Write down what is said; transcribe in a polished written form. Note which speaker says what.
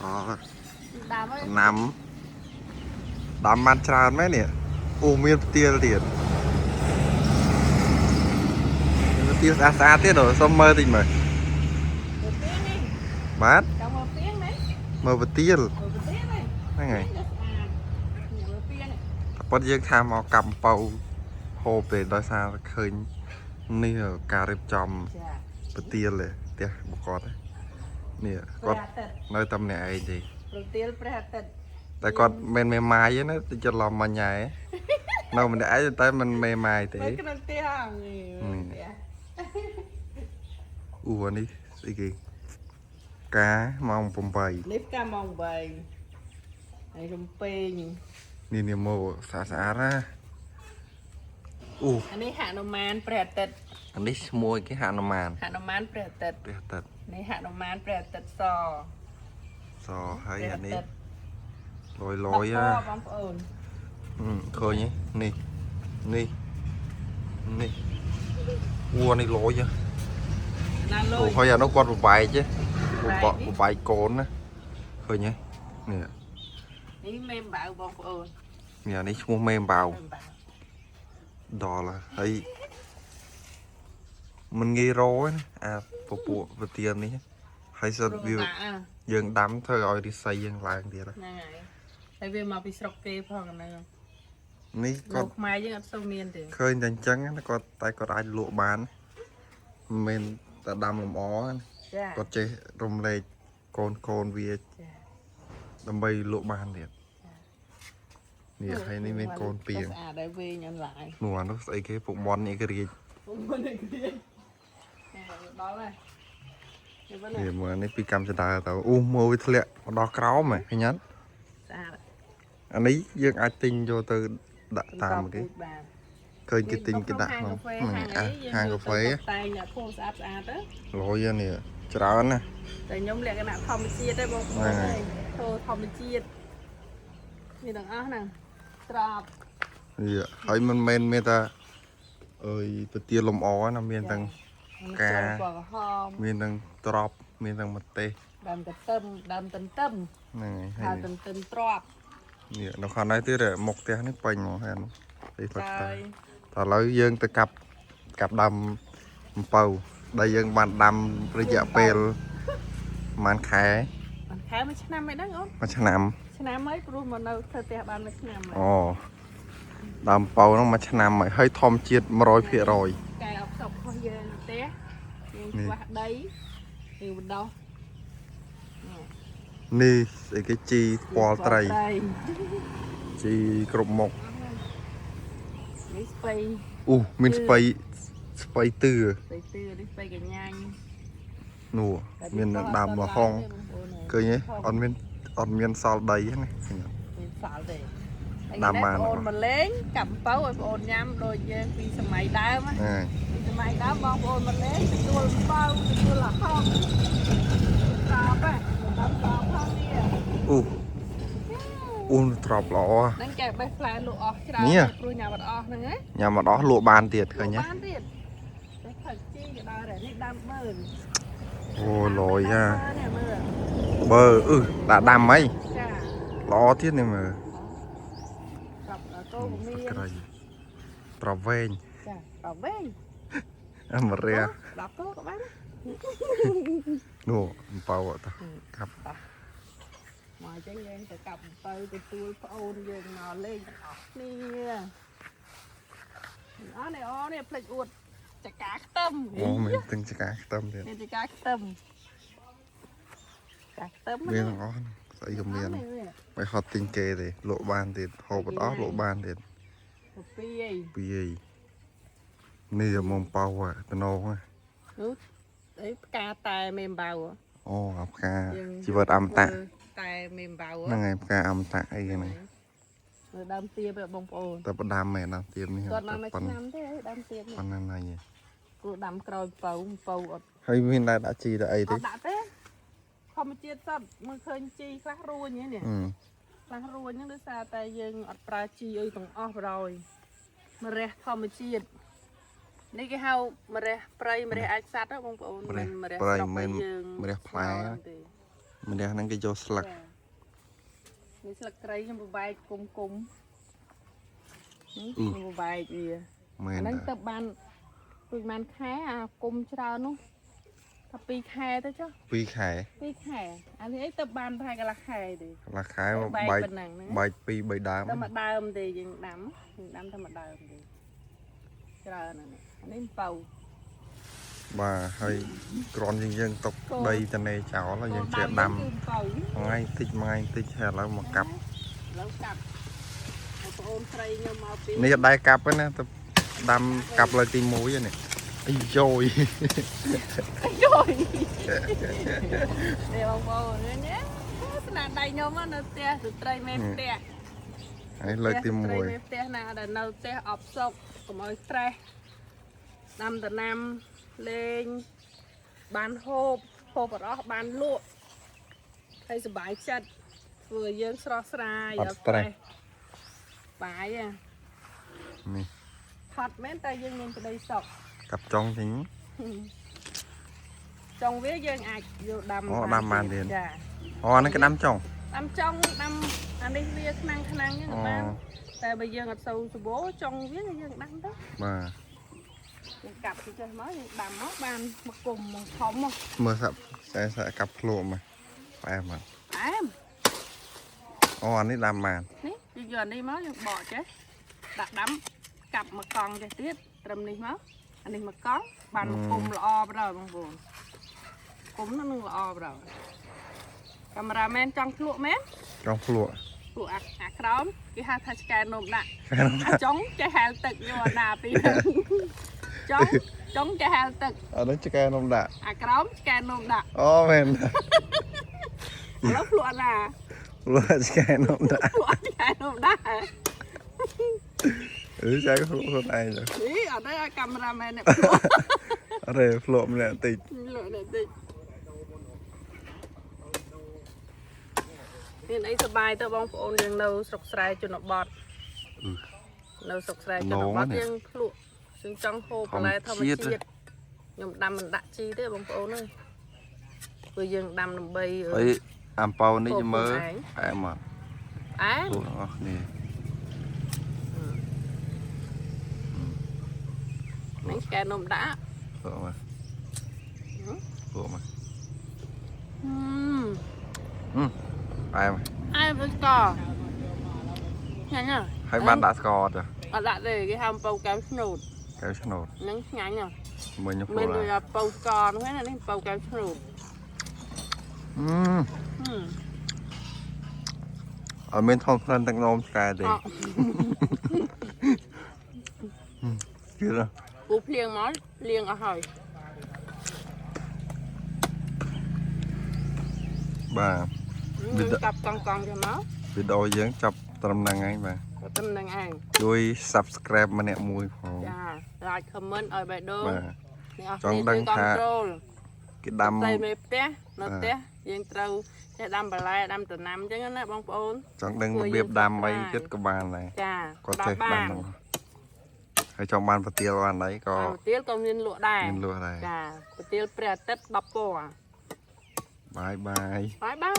Speaker 1: អូ
Speaker 2: ដើមហើយ
Speaker 1: ដំណាំដាំបានច្រើនមែននេះអូមានផ្ទៀលទៀតមានផ្ទៀលស្អាតស្អាតទៀតអូសុំមើលតិចមើល
Speaker 2: មើលទៀងនេះ
Speaker 1: បាទ
Speaker 2: ចង់មើលទៀងណា
Speaker 1: មើលផ្ទៀល
Speaker 2: មើលទៀងនេះ
Speaker 1: ហ្នឹងហើយ
Speaker 2: ស្អាតមើលទៀងនេះ
Speaker 1: តែប៉ុតយើងថាមកកាប់អំពៅហូបទេដោយសារឃើញនេះការរៀបចំ
Speaker 2: ចា
Speaker 1: ផ្ទៀលទេផ្ទះរបស់គាត់ទេនេះ គាត់
Speaker 2: ព្រះអាទិត្យ
Speaker 1: នៅតែម្នាក់ឯងទេ
Speaker 2: ប្រទៀលព្រះអាទិត្យ
Speaker 1: តែគាត់មិនមេម៉ាយទេណាតិចច្រឡំមកញ៉ែនៅម្នាក់ឯងតែមិនមេម៉ាយទេ
Speaker 2: នៅក្នុងផ្ទះហ្នឹងផ្ទះ
Speaker 1: អូអានេះស្អីគេការម៉ោង8
Speaker 2: នេះផ្កាម៉ោង8ហើយរំពេង
Speaker 1: នេះនេះមកស្អាតស្អាតណាអូ
Speaker 2: អានេះហនុមានព្រះអាទិត្យ
Speaker 1: អានេះឈ្មោះគេហនុមាន
Speaker 2: ហនុមានព្រះអាទិត្យ
Speaker 1: ព្រះអាទិត្យ
Speaker 2: នេះហនុមានព្រះអាទិត្យស
Speaker 1: សហើយអានេះលយល
Speaker 2: ល
Speaker 1: យហ่ะ
Speaker 2: បងប្អូន
Speaker 1: ឃើញទេនេះនេះនេះអូអានេះលយហ៎
Speaker 2: ណាលុយ
Speaker 1: អូហើយអានោះគាត់បបែកទេបបបបែកកូនណាឃើញទេនេះ
Speaker 2: នេះមេបាវបងប្អូន
Speaker 1: នេះអានេះឈ្មោះមេអំបៅ
Speaker 2: មេបាវ
Speaker 1: ដល់ហើយមិនងាយរកទេណាអាពពួកពទាននេះហើយសិត
Speaker 2: វា
Speaker 1: វាយើងដាំធ្វើឲ្យរិស័យយើងឡើងទៀត
Speaker 2: ហ្នឹងហើយហើយវាមកពីស្រុកគេផងហ្នឹង
Speaker 1: នេះ
Speaker 2: គាត់
Speaker 1: គាត់
Speaker 2: ខ្មែរយើងអត់សូវមានទេ
Speaker 1: ឃើញតែអញ្ចឹងណាគាត់តែគាត់អាចលក់បានមិនមែនតែដាំលម្អណា
Speaker 2: ចា
Speaker 1: គាត់ចេះរំលែកកូនកូនវា
Speaker 2: ចា
Speaker 1: ដើម្បីលក់បានទៀតនេះហើយនេះមានកូនពីង
Speaker 2: ស្អាតហើយវិញអនឡាញ
Speaker 1: នោះអានោះស្អីគេពុកមន់នេះគេរាជ
Speaker 2: ពុកមុននេះគេដល់ហើយនេះប៉ុណ្ណា
Speaker 1: នេះមើលនេះពីកម្មចដាទៅអូមើលវាធ្លាក់មកដល់ក្រោមហ៎ឃើញអត់
Speaker 2: ស្អាត
Speaker 1: អានេះយើងអាចទិញយកទៅដាក់តាមគេ
Speaker 2: បាន
Speaker 1: ឃើញគេទិញគេដាក់ក្នុងអាហាងកាហ្វេ
Speaker 2: តែអ្នកភូមិស្អាតស្អាតទៅ
Speaker 1: លយនេះច្រើនណាស់
Speaker 2: តែខ្ញុំលក្ខណៈធម្មជាតិទេបងប្អូនអើយធ្វើធម្មជាតិមានទាំងអស់ហ្នឹងត្រប់
Speaker 1: នេះហើយមិនមែនមានតែអើយពទាលំអណាមានទាំង
Speaker 2: កាពណ៌ក្រហម
Speaker 1: មានទាំងត្រប់មានទាំងម្ទេស
Speaker 2: ដើមកទឹមដើមទន្ទឹម
Speaker 1: ហ្នឹងហើយ
Speaker 2: ហើយទន្ទឹមត្រប់
Speaker 1: នេះនៅខាងនេះទៀតមុខផ្ទះនេះពេញហ្មងហើយនោះនេះផ្លឹកតា
Speaker 2: ហើយ
Speaker 1: តឥឡូវយើងទៅកាប់កាប់ដើមអំពៅដែលយើងបានដាំរយៈពេលប្រហែលខែ
Speaker 2: បានខែមួយឆ្នាំអីហ្នឹងអូន
Speaker 1: មួយឆ្នាំ
Speaker 2: ឆ្នាំហើយព្រោះមកនៅធ្វើផ្ទះបានមួយឆ្នាំហើយ
Speaker 1: អូដើមប៉ៅហ្នឹងមួយឆ្នាំហើយហើយធម្មជាតិ100%
Speaker 2: កែអបសុករបស់យើងផ្ទះយើង
Speaker 1: នេះ
Speaker 2: ខ្វះដីយើងបណ្ដោះ
Speaker 1: នេះស្អីគេជីពណ៌ត្រីជីគ្រប់មុខ
Speaker 2: នេះស្ពៃ
Speaker 1: អូមានស្ពៃស្ពៃទឿ
Speaker 2: ស្ពៃទឿនេះស្ពៃកញ្ញាញ់
Speaker 1: នោះមានដើមលហុងឃើញទេអត់មានអត់មានសល់ដីទេណាឃើញអត់
Speaker 2: មានសល់ទេ
Speaker 1: ដាំបាន
Speaker 2: បងអូនមកលេងកាប់អំពៅឲ្យបងអូនញ៉ាំដូចយើងពីសម័យដើមណា
Speaker 1: ហ្នឹង
Speaker 2: ពីសម័យដើមបងប្អូនមកលេងទទួលអំពៅទទួលលហុងតបហ៎ដល់តបផងនេះ
Speaker 1: អូអូទ្របល្អ
Speaker 2: ហ្នឹងចែកបេះផ្លែលក់អស់ច្រើន
Speaker 1: នេះ
Speaker 2: ព្រោះញ៉ាំអត់អស់ហ្នឹងណា
Speaker 1: ញ៉ាំអត់អស់លក់បានទៀតឃើញទេ
Speaker 2: បានទៀតតែផឹកជីក៏ដល់ដែរនេះដើមបឺន
Speaker 1: អូលយហា
Speaker 2: នេះមើល
Speaker 1: បើអឺដាក់ដាំហី
Speaker 2: ចា
Speaker 1: ល្អទៀតនេះមើល
Speaker 2: កប់កោមាន
Speaker 1: ក្រៃត្រវែង
Speaker 2: ចាប្រវែង
Speaker 1: អមរា
Speaker 2: 10គោក៏បាន
Speaker 1: នោះអំពៅអត់តកាប់
Speaker 2: មកអញ្ចឹងយើងទៅកាប់អំពៅទទួលប្អូនយើងមកលេងទាំងអស់គ្នាអស់នេះអូនេះផ្លេចអួតចកាខ្ទឹម
Speaker 1: អូមានទាំងចកាខ្ទឹមទៀត
Speaker 2: មានចកាខ្ទឹមកាខ្ទឹម
Speaker 1: មានទាំងអស់ហ្នឹងស្អីក៏មានមិនហត់ទិញគេទេលក់បានទៀតហូបអត់អស់លក់បានទៀត
Speaker 2: ពពីអី
Speaker 1: ពីអីនេះមកអំពៅហ่ะតំណងហ่ะ
Speaker 2: នោះអីផ្កាតែមេអំបៅ
Speaker 1: អូអាផ្កា
Speaker 2: យើង
Speaker 1: ជីវិតអមតៈ
Speaker 2: តែមេអំបៅ
Speaker 1: ហ្នឹងហើយផ្កាអមតៈអីហ្នឹង
Speaker 2: មើលដើមទៀបឯបងប្អូន
Speaker 1: តែផ្ដាំមែនណាទៀមនេះ
Speaker 2: គាត់មកមួយ
Speaker 1: ប៉ុណ្
Speaker 2: ឆ្នាំទេអីដើមទៀបនេះ
Speaker 1: ប៉ុណ្ណាណៃឯង
Speaker 2: គូដាំក្រោយពៅពៅអត់
Speaker 1: ហើយមានដែរដាក់ជីដាក់អីទេ
Speaker 2: អត់ដាក់ទេធម្មជាតិសត្វមើលឃើញជីខ្លះរួញហ្នឹងនេះ
Speaker 1: អឺ
Speaker 2: ខ្លះរួញហ្នឹងដោយសារតែយើងអត់ប្រើជីអីទាំងអស់បណ្ដោយម្រះធម្មជាតិនេះគេហៅម្រះព្រៃម្រះអាចសត្វហ៎បងប្អូន
Speaker 1: ម្រះ
Speaker 2: មិនម្រះ
Speaker 1: ព្រៃ
Speaker 2: ស្រុក
Speaker 1: មិន
Speaker 2: យើង
Speaker 1: ម្រះផ្លែ
Speaker 2: ស្ងោរទេ
Speaker 1: ម្នាក់ហ្នឹងគេយកស្លឹក
Speaker 2: ចានេះស្លឹកគ្រៃខ្ញុំបបែកគុំគុំនេះខ្ញុំបបែកវា
Speaker 1: មែន
Speaker 2: អាហ្នឹង
Speaker 1: តា
Speaker 2: ទៅបានដូចបានខែអាគុំច្រើននោះថា2ខែទៅចុះ
Speaker 1: 2ខែ
Speaker 2: 2ខែអានេះអីទៅបានប្រហែលកន្លះខែទេ
Speaker 1: កន្លះខែមក
Speaker 2: បែក
Speaker 1: បែក
Speaker 2: ប៉ុណ្ណឹងណា
Speaker 1: បែក2 3ដើម
Speaker 2: តែមួយដើមទេយើងដាំយើងដាំតែមួយដើមទេច្រើនណាស់នេះអានេះអំពៅ
Speaker 1: បាទហើយគ្រាន់ជាងយើងຕົកដីតនេចោលហើយយើងចេះដាំ
Speaker 2: គឺអំពៅ
Speaker 1: មួយថ្ងៃតិចមួយថ្ងៃតិចហើយឥឡូវមកកាប់
Speaker 2: ឥឡូវកាប់បងប្អូនស្រីខ្ញុំមកពី
Speaker 1: នេះអត់ដែរកាប់ទេណាទៅដាំកាប់លើកទី1ហ្នឹងនេះអាយយ
Speaker 2: យយនេះបងប្អូននេះណាស្នាដៃខ្ញុំនៅផ្ទះស្ត្រីមេផ្ទះ
Speaker 1: ហើយលើកទី
Speaker 2: ស្ត្រីមេផ្ទះណាដែលនៅផ្ទះអបសុកកុំឲ្យ stress ដាំដំណាំលេងបានហូបហូបអត់អស់បានលក់ហើយសប្បាយចិត្តធ្វើឲ្យយើងស្រស់ស្រាយ
Speaker 1: 1អត់ stress
Speaker 2: បាយហ៎
Speaker 1: នេះ
Speaker 2: ថត់មែនតែយើងមានក្តីសុខ
Speaker 1: កាប់ចុងចេញ
Speaker 2: ចុងវាយើងអាចយកដាំ
Speaker 1: អូដាំបានទៀត
Speaker 2: ចា
Speaker 1: អូអាហ្នឹងគេដាំចុង
Speaker 2: ដាំចុងដាំអានេះវាខ្លាំងខ្លាំងហ្នឹង
Speaker 1: អូ
Speaker 2: ក៏បានតែបើយើងអត់សូវសម្បូរចុងវាយើងដាំទៅ
Speaker 1: បាទ
Speaker 2: យើងកាប់ទៅចេះមកយើងដាំមកបានមកគុំមកធំមក
Speaker 1: មើលសាក់ខ្សែសាក់កាប់ភ្លក់មកផ្អែមអត់
Speaker 2: អែម
Speaker 1: អូអានេះដាំបាន
Speaker 2: នេះយើងយកអានេះមកយើងបកចេះដាក់ដាំកាប់មកកង់ចេះទៀតត្រឹមនេះមកអានេះមកកង់បានមកគុំល្អបណ្ដោយបងប្អូនគុំហ្នឹងនឹងល្អបណ្ដោយកាមេរ៉ាមែនចង់ភ្លក់មែន
Speaker 1: ចង់ភ្លក់
Speaker 2: ពួកអាអាក្រោមគេហៅថាឆ្កែនោមដាក់អាចុងចេះហែលទឹកយកអាណាពីរហ្នឹងចុងចុងចេះហែលទឹក
Speaker 1: អានេះឆ្កែនំដាក់
Speaker 2: អាក្រោមឆ្កែនោមដាក់
Speaker 1: អូមែន
Speaker 2: ឥឡូវភ្លក់អាណា
Speaker 1: ភ្លក់ឆ្កែនំដាក់
Speaker 2: ភ្លក់ឆ្កែនោមដាក់
Speaker 1: អឺចែកភ្លក់ខ្លួនឯងទៅ
Speaker 2: នេះអត់ទេឲ្យកាមេរ៉ាមែនអ្នកភ្លក់
Speaker 1: អរេភ្លក់ម្នាក់តិច
Speaker 2: ភ្លក់អ្នកតិចមានអីសប្បាយទៅបងប្អូនយើងនៅស្រុកស្រែជនបទនៅស្រុកស្រែជនបទយើងភ្លក់យើងចង់ហូបបន្លែធម្មជាតិខ្ញុំដាំមិនដាក់ជីទេបងប្អូនអើយព្រោះយើងដាំដើម្បី
Speaker 1: ហើយអំពៅនេះមើលផ្អែមអត់
Speaker 2: អែម
Speaker 1: ពួកទាំងអស់គ្នា
Speaker 2: ហ្នឹងឆ្កែនំដាក់
Speaker 1: ភ្លក់មកភ្លក់មក
Speaker 2: ហឹម
Speaker 1: ផ្អែម
Speaker 2: អែមដូចស្ករឆ្ងាញ់ណាស់
Speaker 1: ហើយបានដាក់ស្ករអត់
Speaker 2: អត់ដាក់ទេគេហៅអំពៅកែវឆ្នូត
Speaker 1: កែវឆ្នោត
Speaker 2: ហ្នឹងឆ្ងាញ់ណាស់
Speaker 1: មើលខ្ញុំភ្ល
Speaker 2: មិន
Speaker 1: ក់
Speaker 2: ដូចអំពៅស្ករនោះទេណានេះអំពៅកែវឆ្នូត
Speaker 1: អឺ
Speaker 2: ហឹម
Speaker 1: អត់មានធំក្លិនទឹកនោមឆ្កែទេ
Speaker 2: អត់
Speaker 1: ជឿ
Speaker 2: ពូភ្លៀងមកភ្លៀងអស់ហើយ
Speaker 1: បាទ
Speaker 2: យើងកាប់កង់កង់ចេះមក
Speaker 1: វីដេអូយើងចាប់ត្រឹមហ្នឹងហើយបាទ
Speaker 2: ក៏ត្រឹមហ្នឹងឯង
Speaker 1: ជួយ Subscribe ម្នាក់មួយផង
Speaker 2: ចា like comment ឲ្យបេះដូង
Speaker 1: បាទ
Speaker 2: អ្នកអស់
Speaker 1: ចង់ដឹងថា
Speaker 2: control
Speaker 1: គេដាំ
Speaker 2: តែមេផ្ទះនៅផ្ទះយើងត្រូវចេះដាំបន្លែដាំដំណាំអញ្ចឹងណាបងប្អូន
Speaker 1: ចង់ដឹងរបៀបដាំអីទៀតក៏បានដែរ
Speaker 2: ចា
Speaker 1: គាត់ចេះដាំហ្នឹងហើយចង់បានប្រទាលបានអីក៏
Speaker 2: បានប្រទាលក៏មានលក់ដែរ
Speaker 1: មានលក់ដែរ
Speaker 2: ចាប្រទាលព្រះអាទិត្យ10ពណ៌
Speaker 1: បាយបាយ
Speaker 2: បាយបាយ